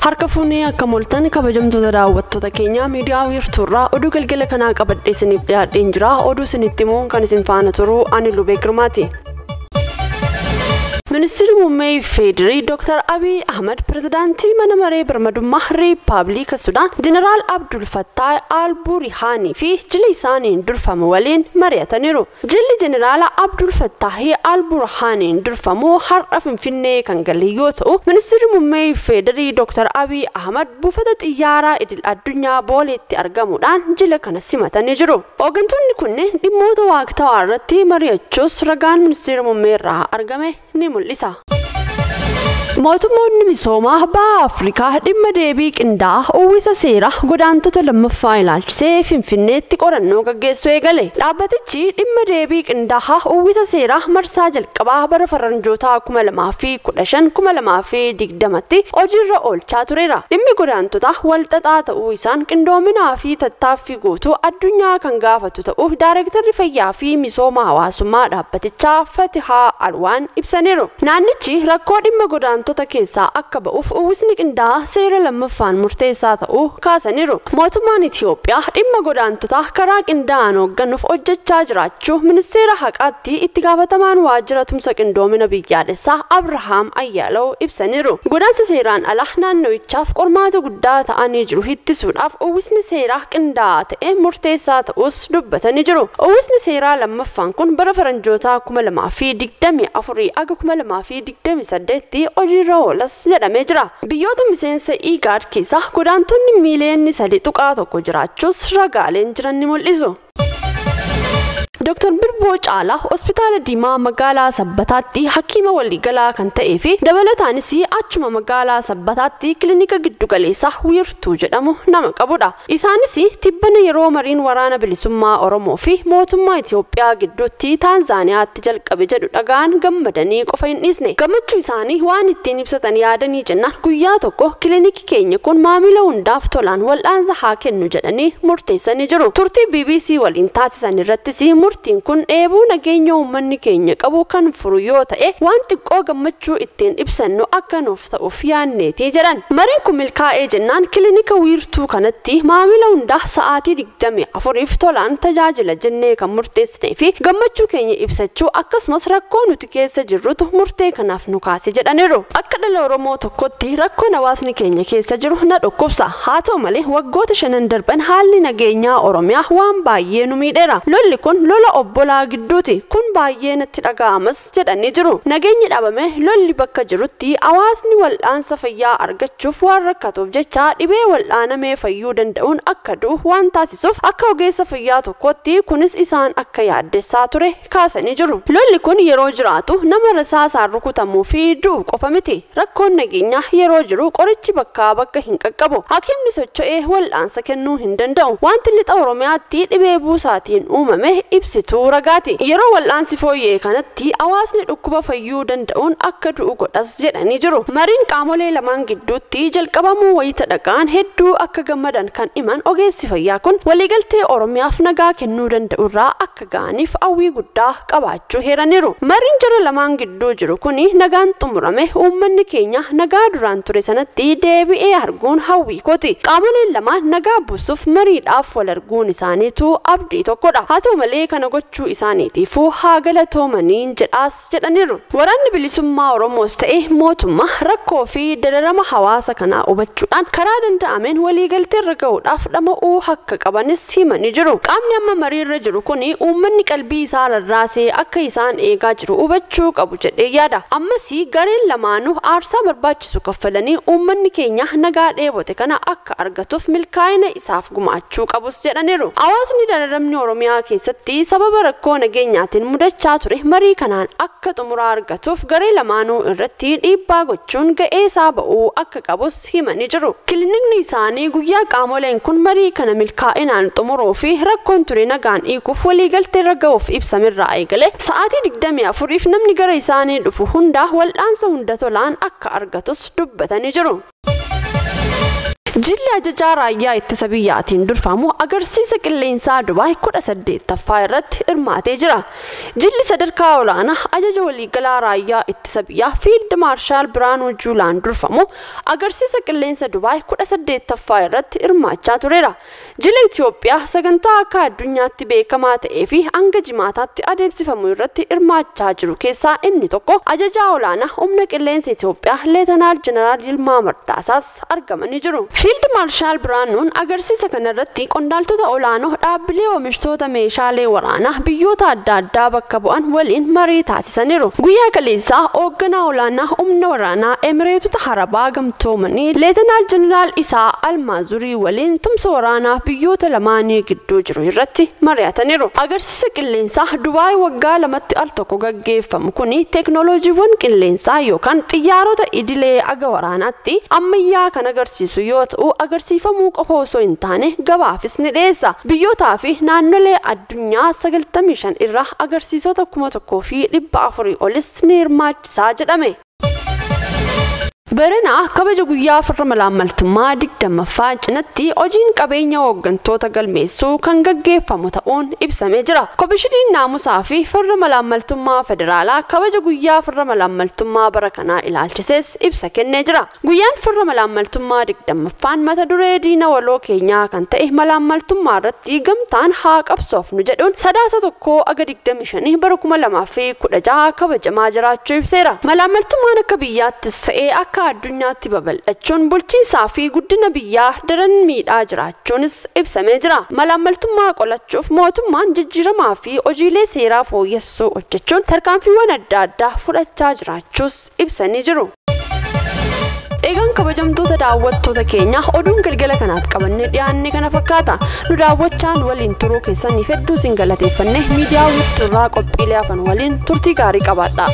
Harka fuunee akka moltan kabajamtoota daawwattoota keenya miidiyaa wiirtuurraa oduu galgala kanaa qabadhee isiniif dhiyaadheen jira. Oduu isinitti himuun kan isin faana turu ani Lubee Girmaati. Ministeerri Muummee Federii Dr. Abiy Ahmed Pirezidaantii Mana Maree Birmadummaa Riippaabilika Sudaan Jeneraal Abdul Fattah Al-Burhaanii fi jila isaaniin durfamu waliin mari'ataniiru. Jilli Jeneraal Abdul Fattah Al-Burhaaniin durfamu har'a Finfinnee kan gale yoo ta'u, Ministeerri Muummee Federii Dr. Abiy Ahmed buufata xiyyaaraa idil addunyaa Booleetti argamuudhaan jila kana simatanii jiru. Hooggantoonni kunneen dhimmoota waqtaawaa irratti mari'achuus ragaan Ministeera Muummee irraa argame ni mul'isa. Mootummoonni misoomaa baha Afrikaa dhimma deebii qindaa'aa uwwisa seeraa godaantota lammaffaa ilaalchisee Finfinneetti qorannoo gaggeessuu eegale. Dhaabbatichi dhimma deebii qindaa'aa uwwisa seeraa marsaa jalqabaa bara faranjootaa 2015-2020tti hojiirra oolchaa tureera. Dhimmi godaantota walxaxaa ta'uu isaan qindoominaa fi tattaaffii guutuu addunyaa kan gaafatu ta'uu Daayirektarri Fayyaa fi Misooma Hawaasummaa dhaabbatichaa Fatihaa Alwaan ibsaniiru. Naannichi rakkoo dhimma godaantota keessaa akka ba'uuf uwwisni qindaa'aa seera lammaffaan murteessaa ta'uu kaasaniiru. Mootummaan Itiyoophiyaa dhimma godaantotaa karaa qindaa'aan hoogganuuf hojjechaa jiraachuu ministeera haqaatti itti gaafatamaan waajjira tumsa qindoomina biyyaalessaa Abrahaam Ayyaalaw ibsaniiru. Godaansa seeraan alaa naanno'ichaaf qormaata guddaa ta'anii jiru ittisuudhaaf uwwisni seeraa qindaa'aa ta'e murteessaa ta'us dubbatanii jiru. Uwwisni seeraa lammaffaan kun bara faranjootaa 2024 aga 2028tti hojiirra oolas jedhamee jira. Biyyoota miseensa IGAD keessa godaantonni miiliyoonni 3.1 jiraachuus ragaaleen jiran ni mul'isu. Dr. Birboo Caalaa Hospitaala Diimaa magaalaa Sabbataatti hakiima waliigalaa kan ta'ee fi dabalataanis achuma magaalaa Sabbataatti kilinika giddugaleessaa Wiirtuu jedhamu nama qabudha. Isaanis tibbana yeroo mariin waraana bilisummaa Oromoo fi mootummaa Itiyoophiyaa gidduutti Taanzaaniyaatti jalqabe jedhu dhagaan gammadanii qofa hin dhiisne. Gammachuu isaanii waan ittiin ibsatan yaadanii jennaan guyyaa tokko kilinikii keenya kun maamila hundaaf tolaan wal'aansa haa kennu jedhanii murteessanii jiru. Turtii BBC waliin taasisan irrattis murtiin kun dheebuu nageenya uummanni keenya qabu kan furu yoo ta'e waan xiqqoo gammachuu ittiin ibsannu akka nuuf ta'uuf yaanneetii jedhan. Mariin kun milkaa'ee jennaan kilinika wiirtuu kanatti maamila hundaa sa'aatii 24f tolaan tajaajila jennee kan murteessinee fi gammachuu keenya ibsachuu akkasumas rakkoo nuti keessa jirrutu murtee kanaaf nu kaase jedhaniiru. Akka dhala Oromoo tokkotti rakkoon hawaasni keenya keessa jiru na dhukkubsa. Haa ta'u malee waggoota 5 darban haalli nageenyaa Oromiyaa waan baay'ee nu miidheera. Lolli kun lola obbolaa gidduuti. Kun baay'ee natti dhaga'amas jedhanii jiru. Nageenyi dhabame lolli bakka jirutti hawaasni wal'aansa fayyaa argachuuf waan rakkatuuf jecha dhibee wal'aanamee fayyuu danda'uun akka du'u waan taasisuuf akka ogeessa fayyaa tokkotti kunis isaan akka yaaddessaa ture kaasanii jiru. Lolli kun yeroo jiraatu nama rasaasaan rukutamuu fi du'u qofa miti. Rakkoon nageenyaa yeroo jiru qorichi bakkaa bakka hin qaqqabu. Hakiimni socho'ee wal'aansa kennuu hin danda'u. Wanti lixa Oromiyaatti dhibee buusaatiin uumame ibsituu ragaati. Yeroo wal'aansi fooyyee kanatti hawaasni dhukkuba fayyuu danda'uun akka du'u godhas jedhanii jiru. Mariin qaamolee lamaan gidduutti jalqabamuu wayita dhaga'an hedduu akka gammadan kan himan ogeessi fayyaa kun waliigaltee Oromiyaaf nagaa kennuu danda'u irraa akka ga'aniif hawwii guddaa qabaachuu heeraniiru. Mariin jara lamaan gidduu jiru kuni nagaan xumurame uummanni keenya nagaa duraan ture sanatti deebi'ee arguun hawwii kooti. Qaamoleen lamaan nagaa buusuuf mariidhaaf wal arguun isaaniitu abdii tokkodha. Haa ta'u malee kana gochuu isaaniitiifuu haa galatoomaniin jedhaas jedhaniiru. Waraanni bilisummaa Oromoos ta'e mootummaa rakkoo fi dararama hawaasa kanaa hubachuudhaan karaa danda'ameen waliigaltee irra ga'uudhaaf dhama'uu akka qabanis himanii jiru. Qaamni amma mariirra jiru kun uummanni qalbii isaa rarraasee akka isaan eegaa jiru hubachuu qabu jedhee yaada. Ammas gareen lamaanuu aarsaa barbaachisu kaffalanii uummanni keenya nagaa dheebote kana akka argatuuf milkaa'ina isaaf gumaachuu qabus jedhaniiru. Hawaasni dararamni Oromiyaa keessatti sababa rakkoo nageenyaatiin mudachaa ture marii kanaan akka xumuraa argatuuf garee lamaanuu irratti dhiibbaa gochuun ga'ee isaa ba'uu akka qabus himanii jiru. Kilinikni isaanii guyyaa qaamoleen kun marii kana milkaa'inaan xumuruu fi rakkoon ture nagaan hiikuuf waliigaltee irra ga'uuf ibsamirraa eegale sa'aatii 24f namni gara isaanii dhufu hunda wal'aansa hunda tolaan akka argatus dubbatanii jiru. Jilli ajajaa raayyaa ittisa biyyaatiin durfamu agarsiisa qilleensaa Dubaay 18ffaa irratti hirmaatee jira. Jilli sadarkaa olaanaa ajaja waliigalaa raayyaa ittisa biyyaa Fiild Maarshaal Biraanuu Juulaan durfamu agarsiisa qilleensa Dubaay 18ffaa irratti hirmaachaa tureera. Jila Itoophiyaa sagantaa akka addunyaatti beekamaa ta'ee fi hanga jimaataatti adeemsifamu irratti hirmaachaa jiru keessaa inni tokko ajajaa olaanaa humna qilleensa Itoophiyaa Leetanaal Jeneraal Yilmaa Mardaasaas argamanii jiru. Fiild Maarshaal Biraanuun agarsiisa kanarratti qondaaltota olaanoo dhaabbilee oomishtoota meeshaalee waraanaa biyyoota adda addaa bakka bu'an waliin marii taasisaniiru. Guyyaa kaleessaa hoogganaa olaanaa humna waraanaa Emireetota Arabaa gamtoomanii Leetanaal Jeneraal Isaa Almaazurii waliin tumsa waraanaa biyyoota lamaanii gidduu jiru irratti mari'ataniiru. Agarsiisa qilleensaa Dubaay waggaa lamatti al tokko gaggeeffamu kuni teeknooloojiiwwan qilleensaa yookaan xiyyaarota idilee aga waraanaatti ammayyaa kan agarsiisu yoo ta'u agarsiifamuu qofa osoo hin taane gabaafis ni dhiyeessa. Biyyootaa fi naannolee addunyaa 95 irraa agarsiisota 1400 olis ni hirmaachisaa jedhame. Barana kabaja guyyaa farra malaammaltummaa 20ffaa cinatti hojiin qabeenya hooggantoota galmeessuu kan gaggeeffamu ta'uun ibsamee jira. Komishiniin naamusaa fi farra malaammaltummaa federaalaa kabaja guyyaa farra malaammaltummaa bara kanaa ilaalchisees ibsa kennee jira. Guyyaan farra malaammaltummaa 20ffaan mata duree diina waloo keenyaa kan ta'e malaammaltummaa irratti gamtaan haa qabsoofnu jedhuun sadaasa 1 aga 25 bara 2016 kabajamaa jiraachuu ibseera. Malaammaltummaan akka biyyaattis ta'ee akka addunyaatti babal'achuun bulchiinsaa fi guddina biyyaa daran miidhaa jiraachuunis ibsamee jira. Malaammaltummaa qolachuuf mootummaan jijjiiramaa fi hojiilee seeraa fooyyessuu hojjechuun tarkaanfiiwwan adda addaa fudhachaa jiraachuus ibsanii jiru. Eegaan kabajamtoota daawwattoota keenya oduun galgala kanaaf qabannee dhiyaanne kana fakkaata. Nu daawwachaan waliin turuu keessaniif hedduu isin galateeffanne miidiyaa wiirtuurraa qophiilee hafan waliin turtii gaarii qabaadha.